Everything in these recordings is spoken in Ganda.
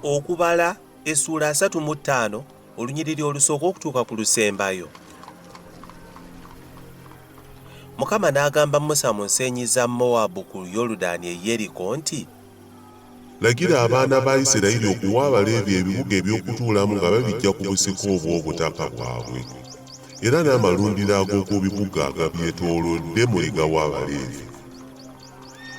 Okubala essuula 35 olunyiriri olusooka okutuuka ku lusembayo. Mukama n'agamba Musa mu nsenyi za Mowabu ku Yoludaani e Yeriko nti. Lagira abaana ba Isirayiri okuwa Abaleevi ebibuga eby'okutuulamu nga babiggya ku busika obw'obutaka bwabwe, era n'amalundiro ag'oku bibuga agabyetoolodde muligawa Abaleevi.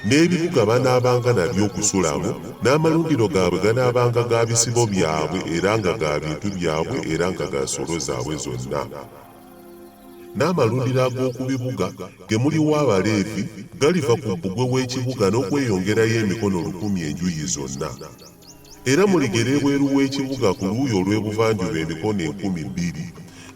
N'ebibuga banaabanga nabyo okusulamu, n'amalundiro gaabwe ganaabanga ga bisibo byabwe era nga ga bintu byabwe era nga ga nsolo zaabwe zonna. N'amalundiro ag'oku bibuga ge muliwa Abaleevi galiva ku bbugwe w'ekibuga n'okweyongerayo emikono lukumi enjuyi zonna. Era muligera ebweru w'ekibuga ku luuyi olw'ebuvanjuba emikono 2000,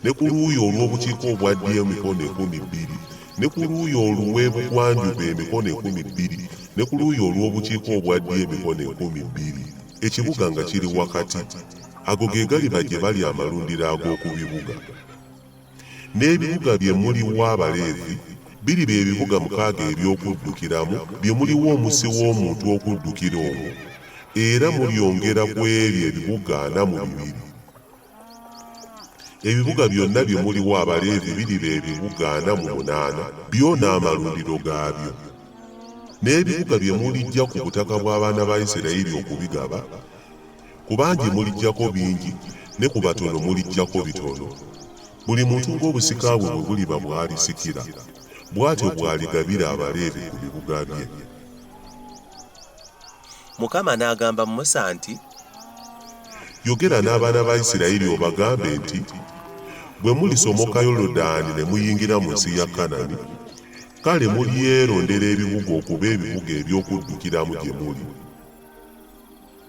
ne ku luuyi olw'obukiika obwa ddyo emikono 2000, ne ku luuyi oluw'ebugwanjuba emikono 2000, ne ku luuyi olw'obukiika obwa ddyo emikono 2000, ekibuga nga kiri wakati. Ago ge galiba gye bali amalundiro ag'oku bibuga. N'ebibuga bye muliwa Abaleevi biriba ebibuga mukaaga eby'okuddukiramu bye muliwa omussi w'omuntu okuddukira omwo, era mulyongera ku ebyo ebibuga 42. Ebibuga byonna bye muliwa Abaleevi biriba ebibuga 48, byo n'amalundiro gaabyo. N'ebibuga bye muliggya ku butaka bw'abaana ba Isirayiri okubigaba, Ku bangi muliggyako bingi, ne ku batono muliggyako bitono. Buli muntu ng'obusika bwe bwe buliba bw'alisikira, bw'atyo bw'aligabira Abaleevi ku bibuga bye. Mukama n'agamba Musa nti. Yogera n'abaana ba Isirayiri obagambe nti, Bwe mulisomoka Yoludaani ne muyingira mu nsi ya Kanani, kale mulyerondera ebibuga okuba ebibuga eby'okuddukiramu gye muli.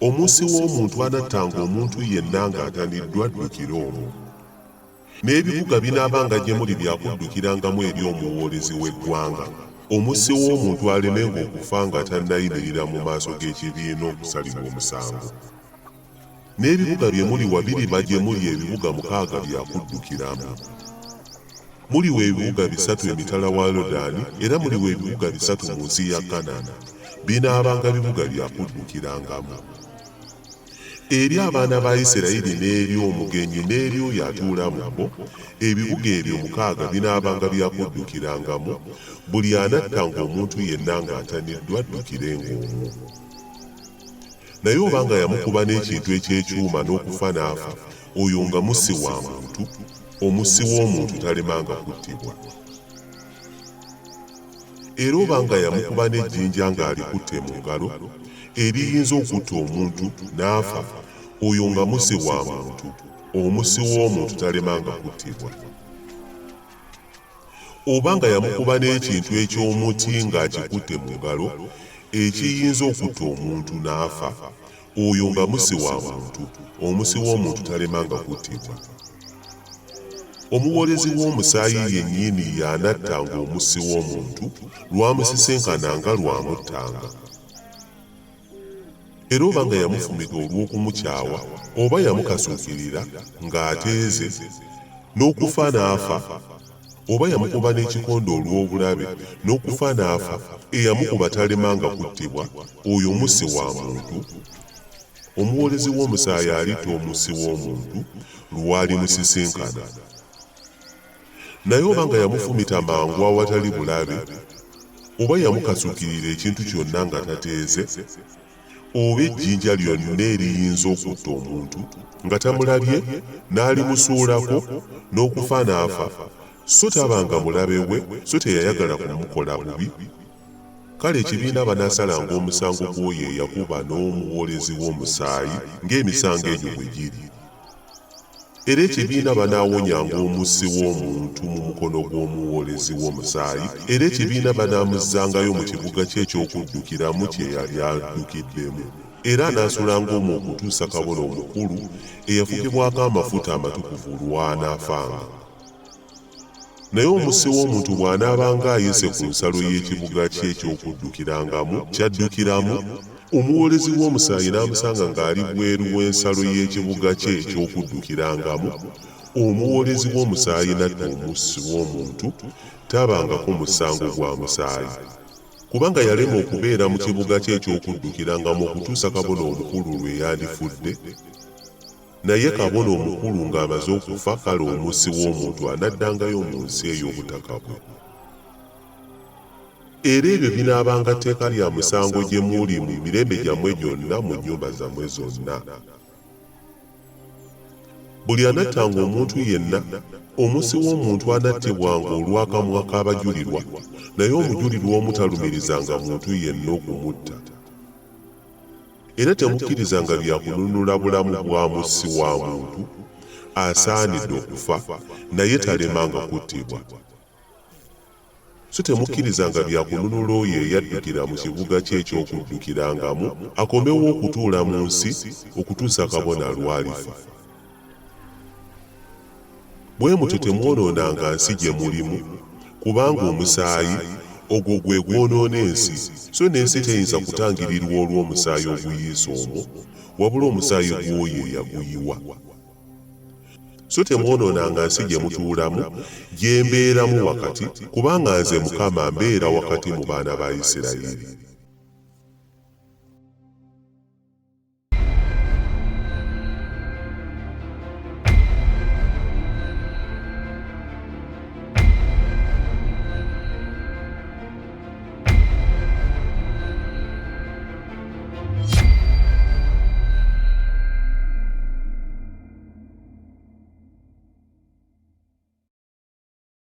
Omussi w'omuntu anattanga omuntu yenna ng'ataniddwa addukire omwo. N'ebibuga binaabanga gye muli bya kuddukirangamu eri omuwoolezi w'eggwanga, omussi w'omuntu alemenga okufa nga tannayimirira mu maaso g'ekibiina okusalirwa omusango. N'ebibuga bye muliwa biriba gye muli ebibuga mukaaga bya kuddukiramu. Muliwa ebibuga bisatu emitala wa Yoludaani, era muliwa ebibuga bisatu mu nsi ya Kanani. Binaabanga bibuga bya kuddukirangamu. Eri abaana ba Isirayiri n'eri omugenyi n'eri oyo atuula mu bo, ebibuga ebyo mukaaga binaabanga bya kuddukirangamu, buli anattanga omuntu yenna ng'ataniddwa addukirenga omwo. Naye obanga yamukuba n'ekintu eky'ekyuma n'okufa n'afa, oyo nga mussi wa muntu, omussi w'omuntu talemanga kuttibwa. Era oba nga yamukuba n'ejjinja ng'alikutte mu ngalo, eriyinza okutta omuntu, n'afa, oyo nga mussi wa muntu, omussi w'omuntu talemanga kuttibwa. Oba nga yamukuba n'ekintu eky'omuti ng'akikutte mu ngalo, ekiyinza okutta omuntu, n'afa, oyo nga mussi wa muntu, omussi w'omuntu talemanga kuttibwa. Omuwoolezi w'omusaayi yennyini y'anattanga omussi w'omuntu, lw'amusisinkananga lw'amuttanga. Era oba nga yamufumita olw'okumukyawa, oba yamukasuukirira ng'ateeze, n'okufa n'afa, oba yamukuba n'ekikonde olw'obulabe, n'okufa n'afa, eyamukuba talemanga kuttibwa, oyo mussi wa muntu. Omuwoolezi w'omusaayi alitta omussi w'omuntu lw'alimusisinkana. Naye oba nga yamufumita mangu awatali bulabe, oba yamukasuukirira ekintu kyonna nga tateeze, oba ejjinja lyonna eriyinza okutta omuntu nga tamulabye n'alimusuulako n'okufa n'afa, so tabanga mulabe we, so teyayagala kumukola bubi, kale ekibiina banaasalanga omusango gw'oyo eyakuba n'omuwoolezi w'omusaayi ng'emisango egyo bwe giri. Era ekibiina banaawonyanga omussi w'omuntu mu mukono gw'omuwoolezi w'omusaayi, era ekibiina banaamuzzangayo mu kibuga kye eky'okuddukiramu kye yali addukiddemu, era anaasulanga omwo okutuusa kabona omukulu eyafukibwako amafuta amatukuvu lw'anaafanga. Naye omussi w'omuntu bw'anaabanga ayise ku nsalo y'ekibuga kye eky'okuddukirangamu ky'addukiramu, omuwoolezi w'omusaayi n'amusanga ng'ali bweru w'ensalo y'ekibuga kye eky'okuddukirangamu, omuwoolezi w'omusaayi n'atta omussi w'omuntu, tabangako musango gwa musaayi. Kubanga yalema okubeera mu kibuga kye eky'okuddukirangamu okutuusa kabona omukulu lwe yandifudde, naye kabona omukulu ng'amaze okufa, kale omussi w'omuntu anaddangayo mu nsi ey'obutaka bwe. Era ebyo binaabanga tteeka lya musango gye muli mu mirembe gyammwe gyonna mu nnyumba zammwe zonna. Buli anattanga omuntu yenna, omussi w'omuntu anattibwanga olw'akamwa k'abajulirwa, naye omujulirwa omu talumirizanga muntu yenna okumutta. Era temukkirizanga bya kununula bulamu bwa mussi wa muntu, asaanidde okufa, naye talemanga kuttibwa. So temukkirizanga bya kununula oyo eyaddukira mu kibuga kye eky'okuddukirangamu akomewo okutuula mu nsi okutuusa kabona lw'alifa. Bwe mutyo temwonoonanga nsi gye mulimu, kubanga omusaayi, ogwo gwe gwonoona ensi, so n'ensi teyinza kutangirirwa olw'omusaayi oguyiise omwo, wabula omusaayi gw'oyo eyaguyiwa. So temwonoonanga nsi gye mutuulamu, gye mbeeramu wakati, kubanga nze Mukama mbeera wakati mu baana ba Isirayiri.